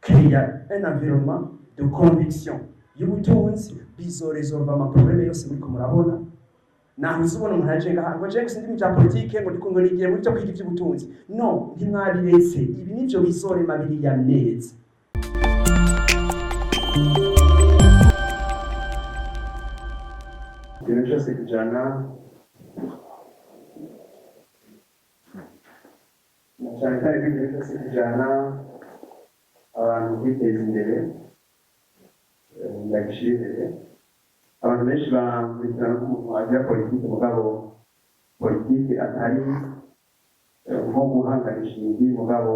Créer un environnement de conviction y'ubutunzi bizoresolva ama problèmes yose muriko murabona. Naho uzubona umuntu aje ngaha ngo je sindi mu bya politike, ngo ndiko ngo nigiye muri byo kwiga iby'ubutunzi, no ntimwabiretse. Ibi nivyo bizorema biriya neza. Ikintu cyose kijana na cyane cyane ko ikintu cyose kijana abantu kwiteza imbere, ndagishyira imbere. Abantu benshi bankurikirana nk'umuntu agira politike, mugabo politike atari nko guhanganisha imigi, mugabo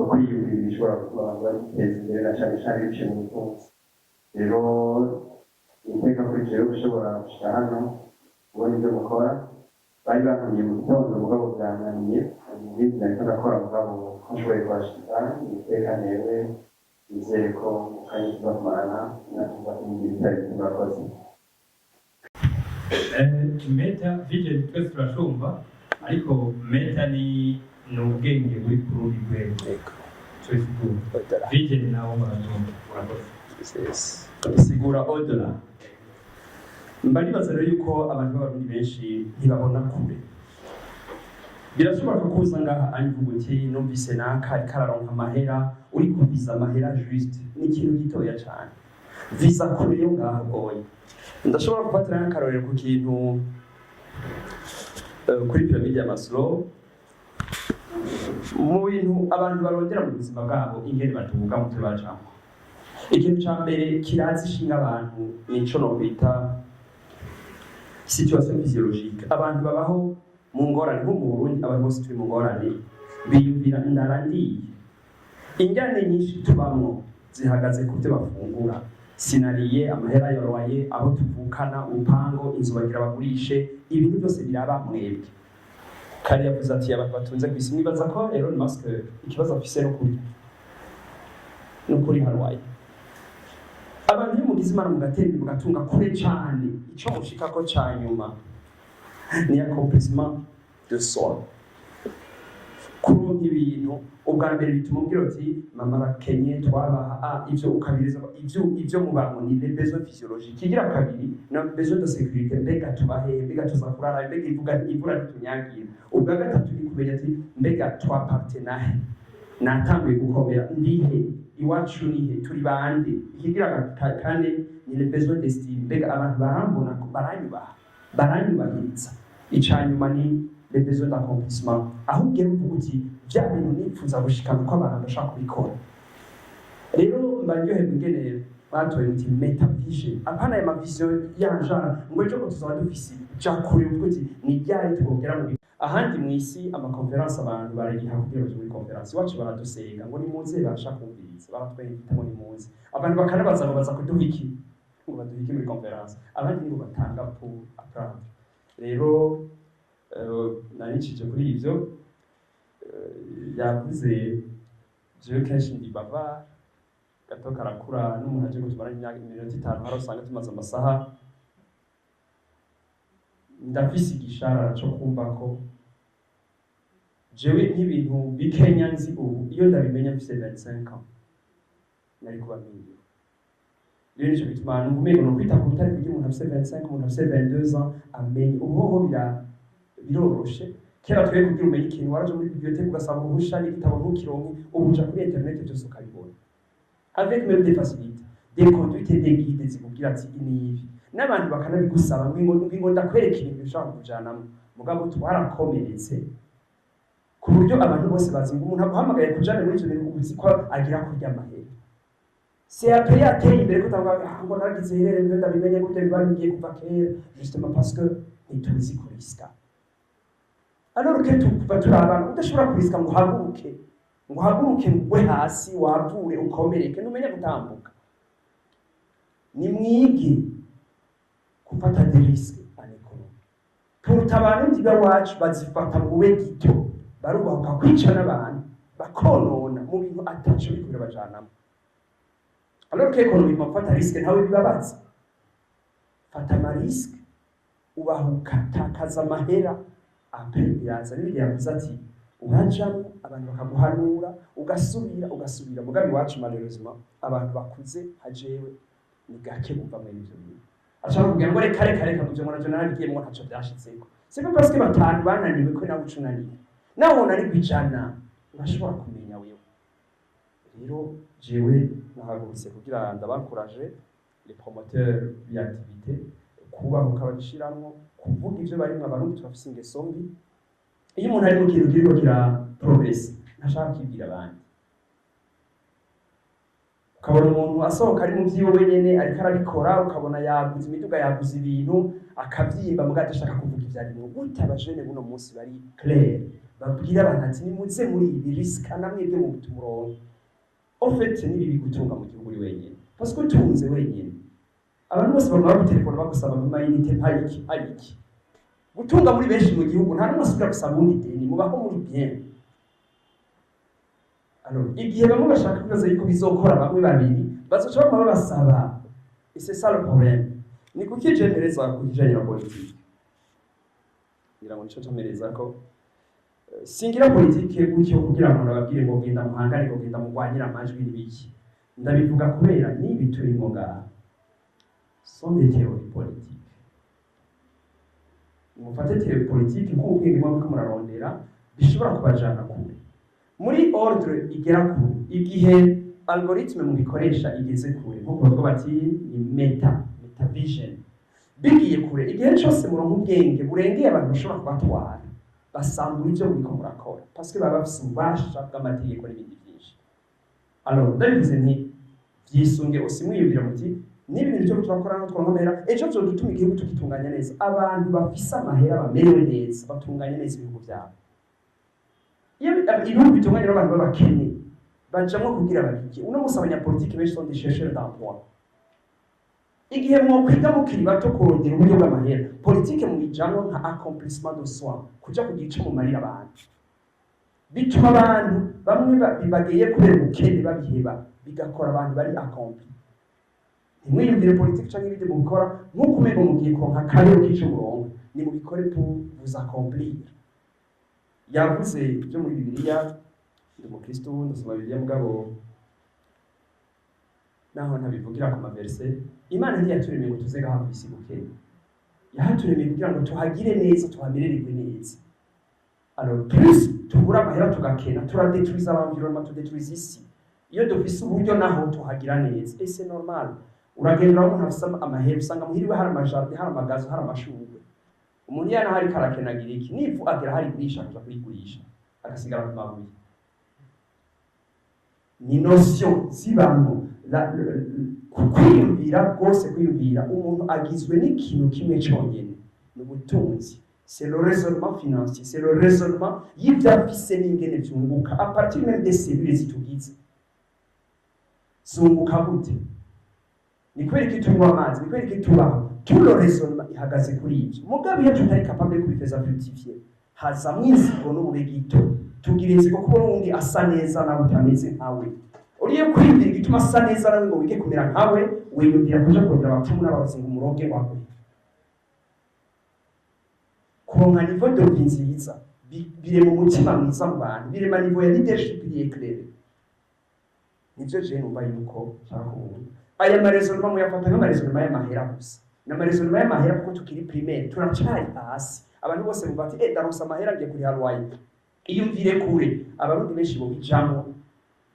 kwiyumvira ibishobora gutuma abantu biteza imbere, na cyane cyane biciye mu butunzi. Rero iteka kuri jewe gushobora gushika hano kubona ibyo mukora. Bari bantumiye mu gitondo, mugabo byananiye ibindi nariko ndakora, mugabo ko nshoboye kuhashika ni iteka newe. Nizere ko mu kanya tuza kumarana natuza kumubwira ibitari bike. Murakoze. Meta vision twese turashumva, ariko meta ni ubwenge buri ku rundi rwego. Twese tumva vision nawo muratumva. Murakoze. Bisigura au-delà. Mba nibaza rero yuko abantu b'Abarundi benshi ntibabona kure. Birashobora kukuza ngaha uvuga uti numvise naka ariko araronka amahera. Uri kuviza amahera juste ni ikintu gitoya cane. Viza kure yo ngaho goye. Ndashobora gufatira nk'akarorero ku kintu kuri pyramide ya Maslow, mu bintu abantu barondera mu buzima bwabo, ingene baduga mu byo bajamwo. Ikintu ca mbere kiraza ishinga abantu nico nokwita situation physiologique. Abantu babaho mu ngorane, nko mu Burundi abantu bose turi mu ngorane, biyumvira ndara ndiye. Injyane nyinshi tubamwo zihagaze ku byo bafungura: sinariye, amahera yoroye, abo tuvukana, urupango, inzu bagira bagurishe, ibintu byose biraba mwebwe. Kari yavuze ati abantu batunze ku isi, mwibaza ko Elon Musk ikibazo afise no kurya no kuri harwaye? Abantu iyo mugize Imana mugatera imbere, mugatunga kure cane, ico mushikako ca nyuma ni accomplissement de soi. Kuronka ibintu ubwa mbere bituma umbwira uti mama arakenye, twabaha ivyo ukabiriza ivyo mubamo ni les besoins physiologiques. Kigira kabiri na besoin de sécurité: mbega tubahe, mbega tuza kurara, mbega ivuga imvura ntitunyagira. Ubwa gatatu ni kumenya ati mbega twappartena he, natanguye gukomera ndihe, iwacu nihe, turi bande? Ikigira kane ni le besoin d'estime: mbega abantu barambona, baranyubaha, baranyubahiriza? Icanyuma ni le besoin d'accomplissement, aho ugera uvuga uti vya bintu nipfuza gushikana uko abantu bashaka kubikora. Rero mba ndyoherwa ingene batoye muti meta vision, apana aya ma vision yanjara ngo ejo ngo tuzaba dufise. Ja kure, uvuga uti ni ryari twogera mu ahandi mw'isi. Ama conférences abantu baragiha kugira baje muri conférence, iwacu baradusega ngo nimuze, basha kumviriza, baratwengita ngo nimuze. Abantu bakanabaza ngo baza kuduha iki, ngo baduha iki muri conférence? Abandi nibo batanga pour apprendre. Rero naricije kuri ivyo yavuze. Jewe kenshi ndi bava gato karakura n'umuntu aje ngo tumarane imyaka iminota 5, hari usanga tumaze amasaha. Ndafise igisharara co kumva ko jewe nk'ibintu bikenya nzi ubu, iyo ndabimenya mfise 25 ans nari kuba mpinduye. Rero nico bituma numva umengo no kwita ku rutare kugira umuntu afise 25, umuntu afise 22 ans amenye. Ubu hoho biroroshe. Kera twe kugira umenye ikintu waraja muri bibliothèque ugasaba uruhusha n'igitabo ntukironke. Ubu uja kuri internet byose ukabibona, avec même des facilités, des conduites, des guides zikubwira ati ni ibi, n'abantu bakanabigusaba ngo ndakwereka ibintu bishobora kukujanamo. Mugabo twarakomeretse ku buryo abantu bose bazi ngo umuntu aguhamagaye kujana muri ivyo bintu uba uzi ko agira kurya amahera. C'est après yateye imbere ko utavuga ah, ngo naragize herere niyo ndabimenye gute, biba bigiye kuva kera, justement parce que ntituzi kurisika, alors que tuva turi abana udashobora kurisika ngo uhaguruke ngwe hasi wavure ukomereke ntumenya gutambuka. Nimwige gufata des risques en économie kuruta abantu b'iwacu bazifata mu bube gito, barubahuka kwica n'abantu bakonona mu bintu ataco biriko birabajanamo, alors que économiquement gufata risque ntawe bibabaza. Fata ama risques, ubahuka, takaza amahera, après biraza. N'ibindi yavuze ati Urajamwo, abantu bakaguhanura, ugasubira, ugasubira. Mugabe iwacu, malheureusement, abantu bakuze hajewe ni gake bumva mwene ivyo bintu. Ashobora kubwira ngo reka, reka, reka, ngo navyo narabigiyemwo, ntaco vyashitseko. C'est pas parce que batanu bananiwe ko nawe uca unaniwe. Nawe unanirwa 100, urashobora kumenya wewe. Rero jewe nahagurutse kugira ndabankuraje, les promoteurs y'activité, kubahuka babishiramwo, kuvuga ivyo barimwo. Abarundi turafise ingeso mbi: iyo umuntu ari mu kintu kiriko kira progresse, ntashaka kwibwira abandi. Ukabona umuntu asohoka ari mu vyiwe wenyene, ariko arabikora, ukabona yaguze imiduga, yaguze ibintu, akavyimba, mugabo adashaka kuvuga ivyo arimwo. Gute abajene buno munsi bari clair, babwira abantu ati: "Nimuze muri ibi risika, namwebwe mu tumurongo." Au fait, ni bibi gutunga mu gihugu uri wenyene, parce que utunze wenyene, abantu bose baguma bagutelefona bagusaba ama unités, mpayiki, mpayiki. Gutunga muri benshi mu gihugu, nta n'umwe asubira gusaba uwundi deni, mubaho muri bien. Alors, igihe bamwe bashaka kwibaza yuko bizokora, bamwe babiri bazoca baguma babasaba, et c'est ça le problème. Ni kuki je mpereza ku kijanye na politike? Ngira ngo nico ncamereza ko singira politike gutyo kugira ngo nababwire ngo genda muhangane, ngo genda mugwanyire amajwi n'ibiki. Ndabivuga kubera nibi turimo ngaha sont des théories politiques. Mufate théorie politique nk'ubwenge muba muriko murarondera bishobora kubajana kure muri ordre igera kure, igihe algorithme mubikoresha igeze kure, nkuko bavuga bati ni meta vision, bigiye kure. Igihe cyose muronka ubwenge burengeye abantu bashobora kubatwara, basambura ivyo muriko murakora, parce que baba bafise ububasha bw'amategeko n'ibindi byinshi. Alors ndabivuze nti vyisunge usimwiyumvira muti niba ibintu byo turakora no twaronka amahera, ejo vyodutuma igihugu tugitunganya neza. Abantu bafise amahera bamerewe neza batunganya neza ibihugu vyabo. Iyo ibihugu bitunganye n'abantu b'abakene bajamwo kugira babirye. Uno munsi abanyapolitiki benshi sont des chercheurs d'emploi. Igihe mwokwiga mukiri bato kurondera uburyo bw'amahera, politike muyijamwo nka accomplissement de soi, kuja kugira ico mumarira abantu. Bituma abantu bamwe bagiye kubera ubukene babiheba, bigakora abantu bari accompli. Ntimwiyumvire politike canke ibindi mubikora nk'uko umengo mugiye kuronka akarero k'ico muronka. Ni mubikore pour vous accomplir. Yavuze ibyo muri Bibiliya. Ndi umukristo, ndasoma Bibiliya, mugabo naho ntabivugira ku ma versets. Imana ntiyaturemeye ngo tuze ngaha kw'isi gukenya, yahaturemeye kugira ngo tuhagire neza, tuhamerererwe neza. Alors plus tubura amahera tugakena, turadetruiza l'environnement, tudetruiza isi. Iyo dufise uburyo naho tuhagira neza, et c'est normal. Uragendera aho umuntu afise amahera, usanga muhiriwe hari ama jardins, hari ama gazons, hari amashurwe. Umuntu iyo naho ariko arakenagira iki n'ivu, agera hari igurisha, akaja kurigurisha, agasigara ku mabuye. Ni notion zibamwo kwiyumvira rwose. Kwiyumvira, umuntu agizwe n'ikintu kimwe cyonyine, ni ubutunzi. C'est le raisonnement financier, c'est le raisonnement y'ibyo afise n'ingene vyunguka, à partir même des cellules zitugize. Zunguka gute? Ni kubera iki tunywa amazi? Ni kubera iki tubaho? Tout le raisonnement ihagaze kuri ivyo. Mugabo iyo tutari capable yo kubifeza fructifier, hazamwo inzigo n'ububegito. Tugira inzigo kubona uwundi asa neza nawe utameze nkawe. Uriye kwiyumvira igituma asa neza nawe ngo wige kumera nkawe, wiyumvira kuja kurondera abapfumu n'abarozi ngo umuroge wawe kuronka niveau de vie nziza. Birema umutima mwiza mu bantu, birema niveau ya leadership iri éclairée. Nivyo je numva yuko nshaka kuvuga. Aya ma raisonnements muyafata nk'ama raisonnements y'amahera gusa. Ni ama raisonnements y'amahera kuko tukiri primaire, turacari hasi. Abantu bose bumva ati: "Ndaronse amahera, ngiye kuriha loyer." Iyumvire kure. Abarundi benshi bobijamwo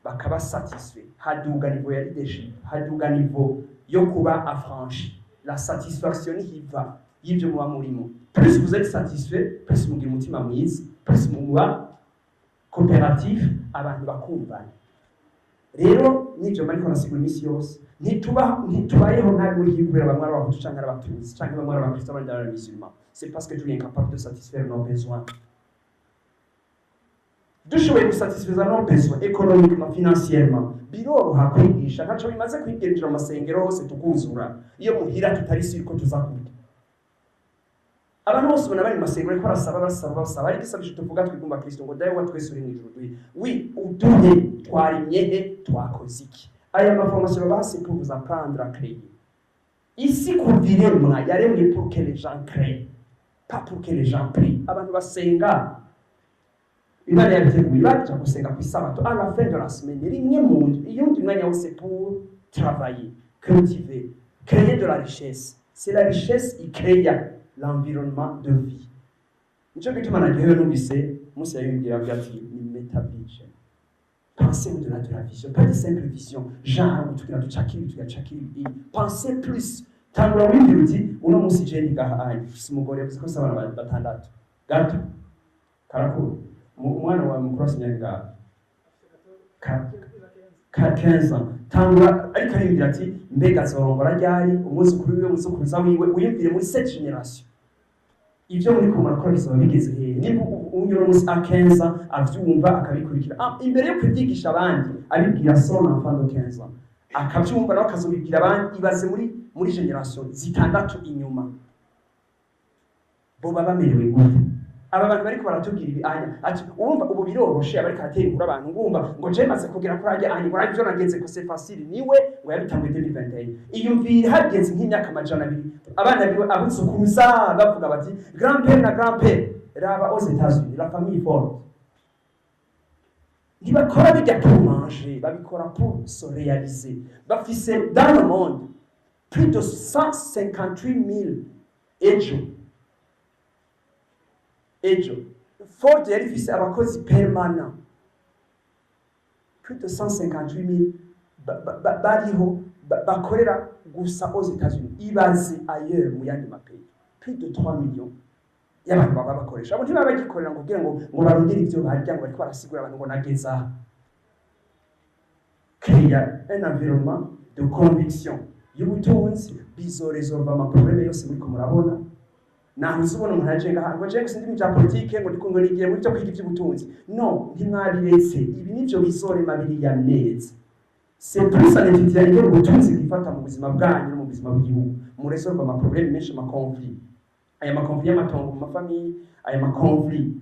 bakaba satisfait, haduga niveau ya leadership, haduga niveau yo kuba affranchi. La satisfaction nihiva y'ivyo muba murimo. Plus vous êtes satisfait, plus mugira umutima mwiza, plus muba coopératif, abantu bakumvana. Rero nivyo mariko nasigura iminsi yose: ntituba ntitubayeho nabi muri iki kubera bamwe ari abahutu canke ari abatutsi, canke bamwe ari abakristo, abandi ari abamusulman. C'est parce que tu es incapable de satisfaire nos besoins. Dushoboye gusatisfiza nos besoins économiquement, financièrement, biroroha kwigisha. Ntaco bimaze kwigenjera mu masengero hose tukuzura, iyo muhira tutari sûrs ko tuza kurya. Abantu bose ubona bari mu masengero ariko barasaba, basaba, basaba, ariko isabisho tuvuga twigumba Kristo ngo: "Dawe wa twese uri mu ijuru, duhe." Wi uduhe, twarimye he? Twakoze iki? Aya ma formations babaha, c'est pour vous apprendre à créer. Isi kuva iremwa yaremwe pour que les gens créent, pas pour que les gens prient. Abantu basenga Imana yabiteguye. Baja gusenga ku isabato à la fin de la semaine, rimwe mu ndwi. Iyundi mwanya wose pour travailler, cultiver, créer de la richesse. C'est la richesse icréa l'environnement de vie. Nico gituma naryohewe numvise Musa yiyumvira, avuga ati ni meta vision, pensez au-delà de la vision, pas de simple vision, genre ngo tugira ducakire ibi, tugacakira ibi. Pensez plus. Tangura wibwira uti uno munsi je ndi ngaha anye, mfise umugore, yavuze ko afise abana batandatu, gato karakuru. Umwana wawe mukuru afise imyaka ingahe? Ka 15 ans. Tangura ariko ariyumvira ati mbega azorongora ryari, umwuzukuru wiwe, umuzukuruza wiwe. Wiyumvire muri cette génération, ivyo muri ko murakora bizoba bigeze hehe? Nimba unyura munsi a 15 ans avyumva, akabikurikira, imbere yo kubyigisha abandi abibwira son enfant de 15 ans, akavyumva nawe akazobibwira abandi. Ibaze muri génération zitandatu inyuma boba bamerewe gute? Aba bantu bariko baratubwira ibi anya ati urumva ubu biroroshe, abariko aratera inkuru abantu, ngumva ngo je maze kugera kuri ajya anya ngo ivyo nageze ko c'est facile. Niwe ngo yabitanguye 2021. Iyumvire hageze nk'imyaka 200, abana biwe, abuzukuruza bavuga bati grand père na grand père. Raba aux États-Unis, la famille Ford, ntibakora bijya pour manger, babikora pour se réaliser. Bafise dans le monde plus de 158 000. Ejo Ford yari ifise abakozi permanent plus de 158 000 bariho bakorera gusa aux États-Unis. Ibaze ailleurs mu yandi ma pays, plus de 3 millions y'abantu baba bakoresha. Abo ntibaba bagikorera ngo kugira ngo barondere ivyo barya, ngo bariko barasigura abantu ngo nageze aha. Créer un environnement de conviction y'ubutunzi bizoresolva ama problèmes yose muriko murabona. Naho uzubona umuntu aje ngaha ngo je sindi mu bya politike, ngo ndiko ngo nigiye muri byo kwiga iby'ubutunzi. No ntimwabiretse, ibi nivyo bizorema biriya neza. C'est plus en étudiant ingene ubutunzi bwifata mu buzima bwanyu no mu buzima bw'igihugu, muresolva ama problèmes menshi, ama conflits, aya ma conflits y'amatongo mu ma familles, aya ma conflits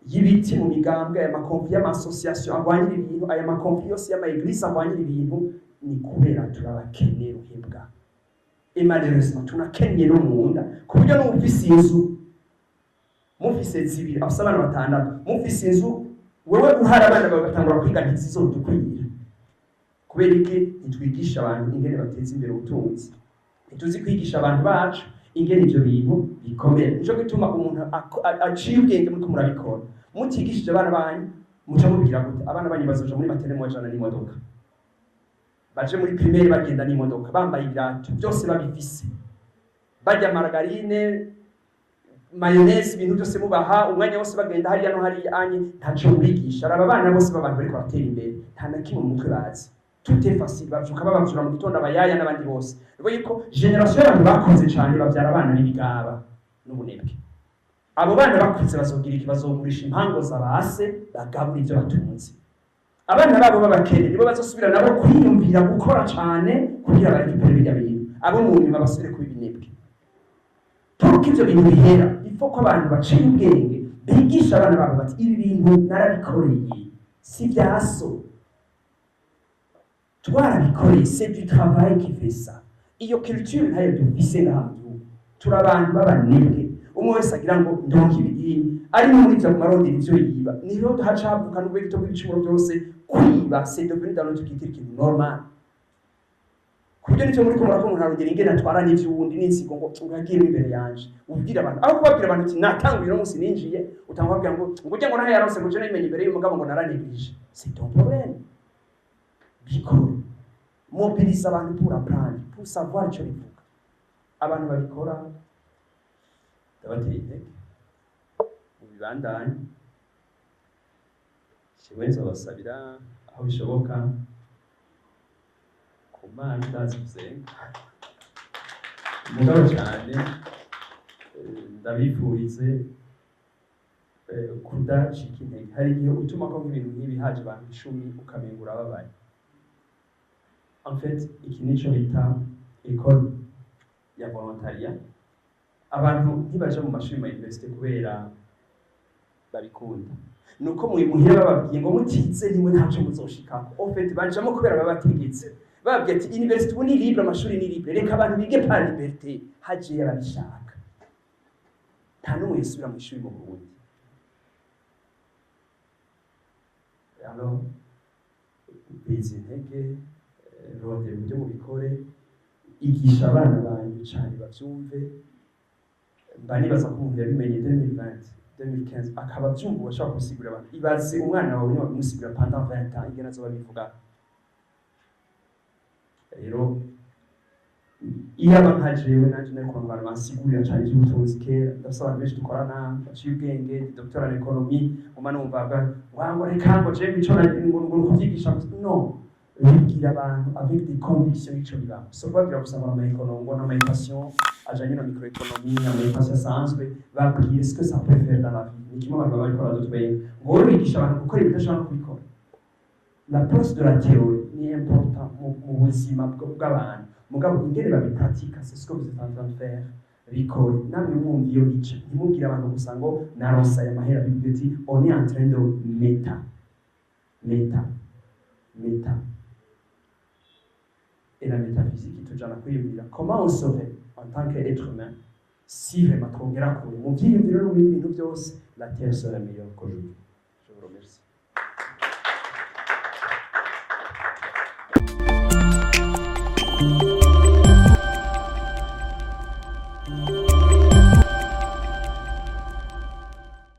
y'ibiti mu migambwe, aya ma conflits y'ama associations agwanyira ibintu, aya ma conflits yose y'ama églises agwanyira ibintu. Ni kubera turabakene ruhebwa, et malheureusement tunakennye no mu nda, ku buryo n'ufise inzu, mufise zibiri, afise abana batandatu, mufise inzu, wewe uhari, abana bawe batangura kwiga, ntizizodukwira. Kubera iki? Ntitwigisha abantu ingene bateza imbere ubutunzi, ntituzi kwigisha abantu bacu ingene ivyo bintu bikomera. Nico gituma umuntu aciye ubwenge, muriko murabikora mutigishije abana banyu, muca mubigira gute? Abana banyu bazoja muri maternelle mubajana n'imodoka, baje muri primaire bagenda n'imodoka, bambaye ibirato byose babifise, barya margarine, mayonnaise, ibintu byose mubaha umwanya wose, bagenda hariya no hariya anye, ntaco mubigisha. Raba abana bose b'abantu bariko baratera imbere, nta na kimwe mu mutwe bazi. Tout est facile, bavyuka babavyura mu gitondo, abayaya n'abandi bose. Nibo yuko génération y'abantu bakoze cane bavyara abana n'ibigaba n'ubunebwe. Abo bana bakuze bazogira iki? Bazogurisha impango za base, bagabura ivyo batunze. Abana babo b'abakene nibo bazosubira nabo kwiyumvira gukora cane kugira barécupère birya bintu. Abo mu nyuma basubire kuba ibinebwe. Pour que ivyo bintu bihera, il faut ko abantu baciye ubwenge bigisha abana babo bati ibi bintu narabikoreye, si vyaso, twarabikoreye, c'est du travail qui fait ça. Iyo culture ntayo dufise ngaha mu gihugu. Turi abantu b'abanebwe, umwe wese agira ngo ndonke ibidini, ari no muri ivyo marondera ivyo yiba. Niho haca havuka n'ubwo bw'ibicumuro byose. Kwiba, c'est devenu dans notre culture ikintu normal, ku buryo nicyo muri ko murako umuntu arongera ingene atwara n'ivy'uwundi n'insigo, ngo yagiye imbere yanje. Ubwira abantu, aho kubabwira abantu uti natanguye uno munsi ninjiye, utanga kubabwira ngo ujya ngo naho yarose, ngo je nabimenye imbere y'umugabo, ngo naranigirije. C'est ton problème. Bikore, mobilise abantu pour apprendre, pour savoir ico bivuga. Abantu babikora ndabateye intege, mubibandanye. Jewe nzobasabira aho bishoboka ku Mana, ndazi gusenga mugabo cyane. Ndabifurize kudacika intege. Hari igihe utuma ko nk'ibintu nk'ibi haje abantu 10, ukamenga urababaye. En fait, iki nico bita école ya volontariat. Abantu ntibaja mu mashuri ma université kubera babikunda, nuko mu muhira bababwiye ngo mutize nimwe ntaco muzoshikako. En fait, bajamo kubera babategetse, bababwiye ati université ubu ni libre, amashuri ni libre, reka abantu bige par liberté. Haje ababishaka, nta n'umwe yosubira mu ishuri mu Burundi. Alors biza intege, rondera uburyo mubikore, igisha abana banyu cyane bavyumve. Mba nibaza ko umuntu yabimenye 2020, 2015, akaba avyumva, ubu ashobora kubisigurira abantu. Ibaze umwana wawe niba bimusigurira pendant 20 ans, ingene azoba abivuga. Rero iyo aba nka jewe, nanje nari kuronka abantu bansigurira cane ivy'ubutunzi kera. Ndafise abantu benshi dukorana baciye ubwenge, docteur en économie, nguma numva ngo reka ngo jewe ico ngo kuvyigisha gusa. No bibwira abantu avec des convictions ico bibamo, so kubabwira gusa ngo ama économie, ngo n'ama équation ajanye na microéconomie, ama équation asanzwe. Babwire ce que ça peut faire dans la vie. Ni kimwe abantu baba bariko baradutwenga ngo wowe wigisha abantu gukora ibintu udashobora no kubikora. La place de la théorie ni important mu buzima bw'abantu, mugabo ingene babipratika, c'est ce que vous êtes en train de faire. Bikore namwe mwumva iyo bica. Ntimubwire abantu gusa ngo naronse aya mahera, bibwire uti on est en train de méta méta méta et la métaphysique itujana kwiyumvira comment on serait en tant qu'être humain si vraiment twongera kure mu vyiyumviro no mu bindi bintu byose. La terre serait meilleure qu'aujourd'hui. Je vous remercie.